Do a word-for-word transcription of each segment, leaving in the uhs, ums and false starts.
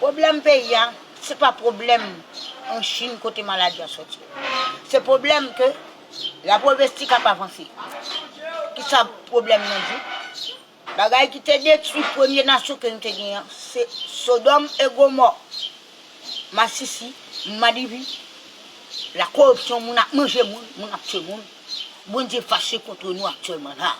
Pwoblèm peyi a, se pa pwoblèm an Chin kote maladi a sòti. Se pwoblèm ke la pwovens ti k ap avanse. Kisa pwoblèm nan di? Bagay ki te detwi premye nasyon ke nou te genyen an, se Sodòm e Gomò, Masisi, Madipi, la koripsyon, moun ap manje moun, moun ap tiye moun. Bondye fache kont nou aktyèlman la.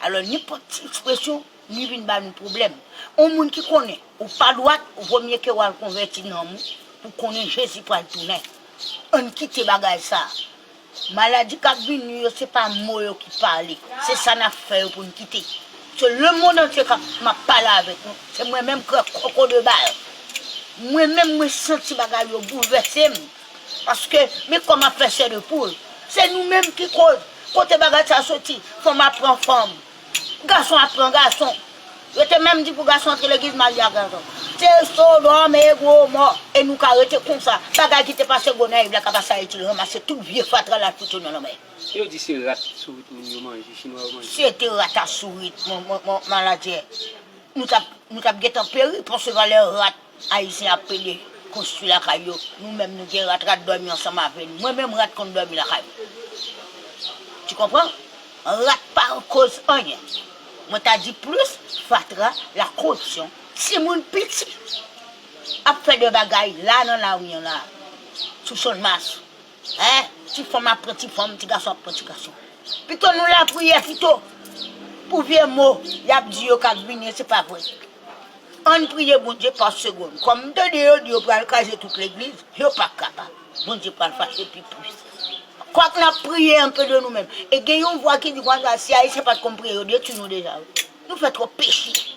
Alò, nenpòt ti ekspresyon, li vin ba nou pwoblèm. Yon moun ki konnen ou pa dwat, ou vomye ke w al konvèti nanm ou pou konnen Jezi pral tounen. Ann kite bagay sa a. Maladi k ap vini yo, se pa mo yo ki pale. Se sa n ap fè yo pou n kite. Se lemonn antye k ap, m ap pale avèk nou. Se mwen menm k koko de bal. Mwen menm, mwen santi bagay yo boulvèse m. Paske, men kòman fè chè de poul. Se nou menm ki koz. Kote bagay sa soti? Fanm ap pran fanm. Gason ap pran gason. Yo te menm di pou gason antre legliz, marye ak gason. Se Sodòm e Gomò. E nou ka rete konsa. Bagay ki te pase Gonayiv la ka pase Ayiti, l ranmase tout vye fatra l al fout yo nan lanmè. Yo di se rat sourit moun yo manje, chinwa yo manje. Se te rat a sourit, mon, mon, mon, maladie. Nou t ap, nou t ap gentan peri, paske valè rat ayisyen ap pede konstwi lakay yo. Nou menm nou gen rat, rat dòmi ansanm avè nou. Mwen menm rat konn dòmi lakay mwen. Tu comprends? Rat pa koz anyen. Mwen ta di plis fatra, la koripsyon. Timoun piti ap fè de bagay la nan lari an la. Sou Channmas. Hein? Ti fanm ap pran ti fanm, ti gason ap pran ti gason. Pito nou lapriyè pito. Pou vye mo y ap di yo k ap vini, se pa vre. Ann priye Bondye pa segonn. Kòm m tande yo di yo pral kraze tout legliz, yo p ap kapab. Bondye pral fache pi plis. Kwak n ap priye anpe de nou menm. E gen yon vwa ki di konsa, si Ayisyen pa t konn priye, yo detwi nou deja, wi. Nou fè twòp peche.